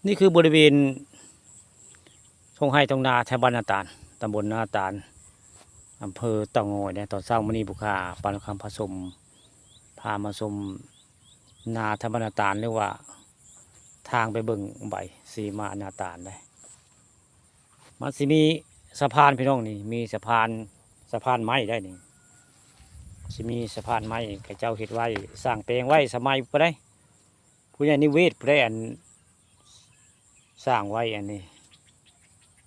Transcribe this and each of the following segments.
ນີ້ຄືບໍລິເວນທົ່ງໄຮ່ທົ່ງນາແຖວບ້ານນາຕານ ຕຳບົນນາຕານ ອຳເພີເຕົາງອຍເດ້. ຕອນເຊົ້າມື້ນີ້ ຜູ້ຂ້າປານຄຳພາຊົມ ພາມາຊົມນາແຖວບ້ານນາຕານ ຫຼືວ່າທາງໄປເບິ່ງໃບເສມານາຕານເດ້. ມັນຊິມີສະພານພີ່ນ້ອງນີ້ ມີສະພານ ສະພານໄມ້ໄດ້ນີ້ ຊິມີສະພານໄມ້ເຂົາເຈົ້າເຮັດໄວ້ ສ້າງແປງໄວ້ສະໄໝພຸ້ນໃດ໋. ຜູ້ໃຫຍ່ນິເວດຜູ້ໃດອັນສ້າງໄວ້ອັນນີ້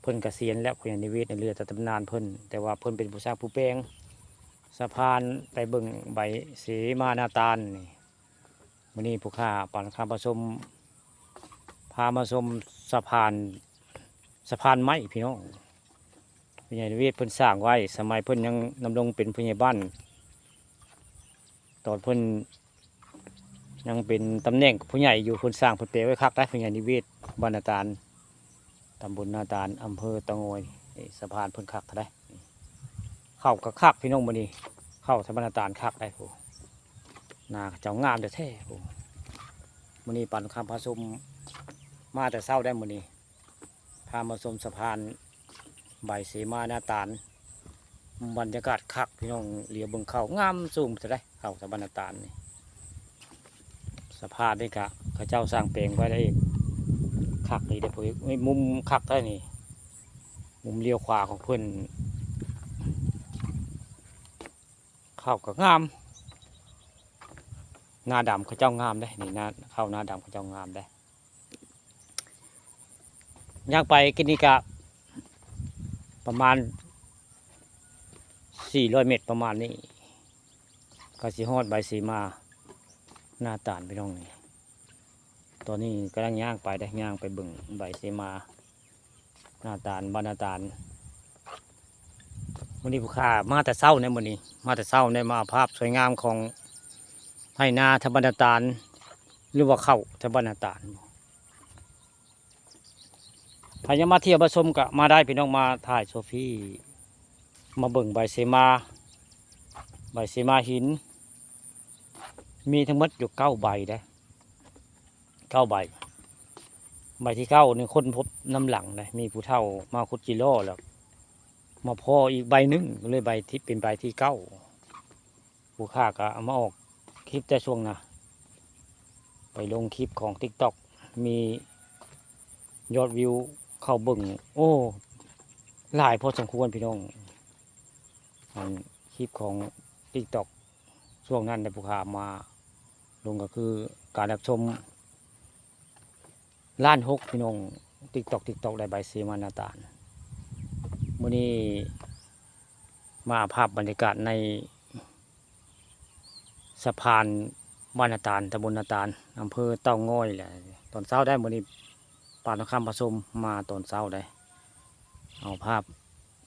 ເພິ່ນກະສຽນແລ້ວ ຜູ້ໃຫຍ່ນິເວດ ເຫຼືອແຕ່ຕຳນານເພິ່ນ ແຕ່ວ່າເພິ່ນເປັນຜູ້ສ້າງຜູ້ແປງສະພານໄປເບິ່ງໃບເສມານາຕານນີ້. ມື້ນີ້ຜູ້ຂ້າປານຄຳພາຊົມ ພາມາຊົມສະພານ ສະພານໄມ້ພີ່ນ້ອງ. ຜູ້ໃຫຍ່ນິເວດເພິ່ນສ້າງໄວ້ ສະໄໝເພິ່ນຍັງດຳລົງເປັນຜູ້ໃຫຍ່ບ້ານ ຕອນເພິ່ນຍັງເປັນຕຳແໜ່ງຜູ້ໃຫຍ່ຢູ່ ເພິ່ນສ້າງ ເພິ່ນແປງໄວ້ຄັກໄດ໋. ຜູ້ໃຫຍ່ນິເວດ ບ້ານນາຕານ ຕຳບົນນາຕານ ອຳເພີເຕົາງອຍ. ນີ້ສະພານເພິ່ນຄັກເທົ່າໃດ໋. ເຂົ້າກະຄັກພີ່ນ້ອງມື້ນີ້ ເຂົ້າສະພານນາຕານຄັກໄດ໋. ໂອ້ ນາເຂົາເຈົ້າງາມແທ້ໆ. ໂອ້ ມື້ນີ້ປານຄຳພາຊົມມາແຕ່ເຊົ້າໄດ໋ມື້ນີ້ ພາມາຊົມສະພານໃບເສມານາຕານ. ບັນຍາກາດຄັກພີ່ນ້ອງ ຫຼຽວເບິ່ງເຂົ້າງາມສູງເທົ່າໃດ໋ ເຂົ້າສະພານນາຕານນີ້. ສະພານນີ້ກະເຂົາເຈົ້າສ້າງແປງໄວ້ໄດ້ຄັກນີ້ເດ້ ເພິ່ນ ມຸມຄັກໄດ໋ນີ້ ມຸມລ້ຽວຂວາຂອງເພິ່ນ. ເຂົ້າກະງາມ ນາດຳເຂົາເຈົ້າງາມເດ້ນີ້ ນາ ເຂົ້ານາດຳເຂົາເຈົ້າງາມເດ້. ຍ່າງໄປກິນນີ້ກະປະມານສີ່ຮ້ອຍເມັດປະມານນີ້ ກະຊິຮອດໃບເສມານາຕານພີ່ນ້ອງນີ້. ຕອນນີ້ກຳລັງຍ່າງໄປເດ້ ຍ່າງໄປເບິ່ງໃບເສມານາຕານ ບ້ານນາຕານ. ມື້ນີ້ຜູ້ຂ້າມາແຕ່ເຊົ້າໃດ໋ ມື້ນີ້ມາແຕ່ເຊົ້າໃດ໋ ມາເອົາພາບສວຍງາມຂອງໄຮ່ນາແຖວບ້ານນາຕານ ຫຼືວ່າເຂົ້າແຖວບ້ານນາຕານ. ໃຜຢາກມາທ່ຽວມາຊົມກະມາໄດ້ພີ່ນ້ອງ ມາຖ່າຍໂຊຟີ ມາເບິ່ງໃບເສມາ ໃບເສມາຫີນ ມີທັງໝົດຢູ່ເກົ້າໃບເດ້ ເກົ້າໃບ. ໃບທີເກົ້ານີ້ຄົ້ນພົບນຳຫຼັງເດ້ ມີຜູ້ເຖົ້າມາຂຸດຈີລໍ້ແລ້ວ ມາພໍ້ອີກໃບໜຶ່ງ ເລີຍໃບທີ ເປັນໃບທີເກົ້າ. ຜູ້ຂ້າກະເອົາມາອອກຄລິບແຕ່ຊ່ວງນະ ໄປລົງຄລິບຂອງຕິກຕັອກ ມີຍອດວິວເຂົ້າເບິ່ງ ໂອ້ ຫຼາຍພໍສົມຄວນພີ່ນ້ອງ. ອັນຄລິບຂອງຕິກຕັອກຊ່ວງນັ້ນໄດ້ ຜູ້ຂ້າມາລົງກະຄືການຮັບຊົມ ລ້ານຫົກພີ່ນ້ອງ ຕິກຕັອກ ຕິກຕັອກ ໄດ້ໃບເສມານາຕານ. ມື້ນີ້ມາພາບບັນຍາກາດໃນສະພານບ້ານນາຕານ ຕຳບົນນາຕານ ອຳເພີເຕົາງອຍແຫຼະ. ຕອນເຊົ້າໄດ໋ ມື້ນີ້ປານຄຳພາຊົມມາຕອນເຊົ້າໄດ໋ ເອົາພາບ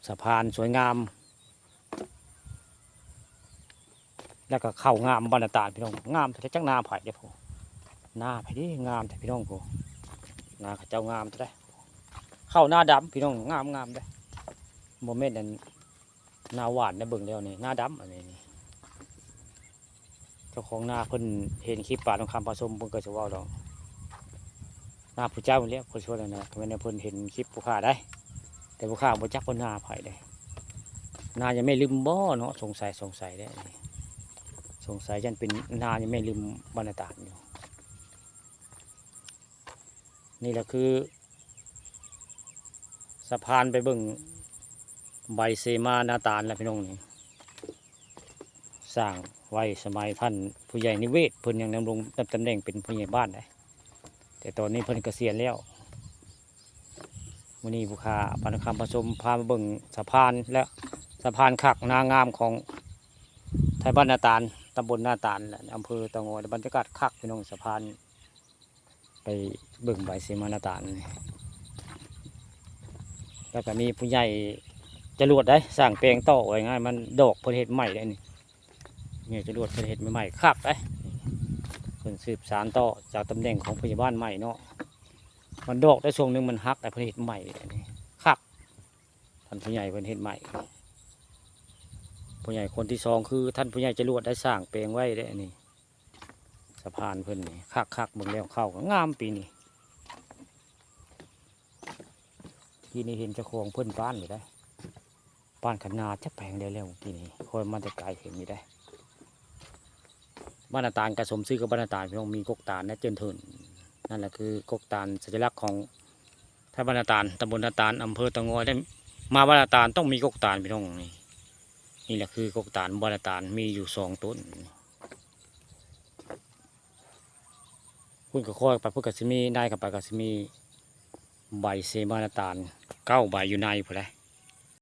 ສະພານສວຍງາມ ແລ້ວກະເຂົ້າງາມບ້ານນາຕານພີ່ນ້ອງ ງາມແທ້ ຈັກນາໃຜເດ້ ນາໃຜເດ້ ງາມແທ້ພີ່ນ້ອງ. ໂອ້ ນາເຂົາເຈົ້າງາມແທ້ ເຂົ້ານາດຳພີ່ນ້ອງ ງາມໆເດ້ ບໍ່ແມ່ນອັນນາຫວານນະ. ເບິ່ງແລ້ວນີ້ນາດຳ ອັນນີ້ນີ້ ເຈົ້າຂອງນາເພິ່ນເຫັນຄລິບປານຄຳພາຊົມ ເພິ່ນກະຊິເວົ້າດອກ ນາຜູ້ເຈົ້ານີ້ແຫຼະ ເພິ່ນຊວນນັ້ນນະ ແມ່ນເພິ່ນເຫັນຄລິບຜູ້ຂ້າໄດ໋ ແຕ່ຜູ້ຂ້າບໍ່ຈັກວ່ານາໃຜເດ້. ນາຍາແມ່ລຶມບໍ່ເນາະ ສົງໄສ ສົງໄສເດ້ ສົງໄສຢ້ານເປັນນາຍາແມ່ລຶມບ້ານນາຕານຢູ່. ນີ້ລະຄືສະພານໄປເບິ່ງໃບເສມານາຕານລະພີ່ນ້ອງນີ້ ສ້າງໄວ້ສະໄໝທ່ານຜູ້ໃຫຍ່ນິເວດ ເພິ່ນຍັງດຳລົງຕຳແໜ່ງເປັນຜູ້ໃຫຍ່ບ້ານໄດ໋ ແຕ່ຕອນນີ້ເພິ່ນກະສຽນແລ້ວ. ມື້ນີ້ຜູ້ຂ້າປານຄຳພາຊົມພາມາເບິ່ງສະພານ ແລະ ສະພານຄັກນາງາມຂອງໄທບ້ານນາຕານ ຕຳບົນນາຕານ ແລະ ອຳເພີເຕົາງອຍ ບັນຍາກາດຄັກພີ່ນ້ອງ ສະພານ ໄປເບິ່ງໃບເສມານາຕານນີ້ ແລ້ວກະມີຜູ້ໃຫຍ່ຈະຫຼວດໄດ໋ ສ້າງແປງຕໍ່ ວ່າງ່າຍມັນດອກເພິ່ນເຮັດໃໝ່ໄດ໋ນີ້ ຜູ້ໃຫຍ່ຈະຫຼວດເພິ່ນເຮັດໃໝ່ໆ ຄັກໄດ໋ ເພິ່ນສືບສານຕໍ່ຈາກຕຳແໜ່ງຂອງຜູ້ໃຫຍ່ບ້ານໃໝ່ເນາະ. ມັນດອກໄດ້ຊ່ວງໜຶ່ງມັນຫັກໄດ໋ ເພິ່ນເຮັດໃໝ່ໄດ໋ນີ້ ຄັກ ທ່ານຜູ້ໃຫຍ່ເພິ່ນເຮັດໃໝ່ ຜູ້ໃຫຍ່ຄົນທີສອງຄືທ່ານຜູ້ໃຫຍ່ຈະຫຼວດໄດ້ສ້າງແປງໄວ້ເດ້ ອັນນີ້ ສະພານເພິ່ນນີ້ຄັກໆ ເບິ່ງແລ້ວເຂົ້າກະງາມປີນີ້ ທີ່ນີ້ເຫັນເຈົ້າຂອງເພິ່ນບ້ານຢູ່ໄດ໋ ບ້ານຄັນນາ ຈັກໄປທາງໃດແລ້ວ ເມື່ອກີ້ນີ້ຂ້ອຍມາແຕ່ໄກເຫັນຢູ່ໄດ໋. ບ້ານນາຕານກະສົມຊື່ກັບບ້ານນາຕານ ພີ່ນ້ອງ ມີກົກຕານແນເຈີນເທີນ ນັ້ນລະຄືກົກຕານ ສັນຍະລັກຂອງ ໄທບ້ານນາຕານ ຕຳບົນນາຕານ ອຳເພີເຕົາງອຍ ໄດ້ມາບ້ານນາຕານຕ້ອງມີກົກຕານ ພີ່ນ້ອງ. ນີ້ ນີ້ລະຄືກົກຕານບ້ານນາຕານ ມີຢູ່ສອງຕົ້ນ. ພຸ້ນກະຄ່ອຍໄປ ພຸ້ນກະຊິມີ ໄດ້ເຂົ້າໄປກະຊິມີໃບເຊມານາຕານເກົ້າໃບຢູ່ໃນພຸ້ນແຫຼະ.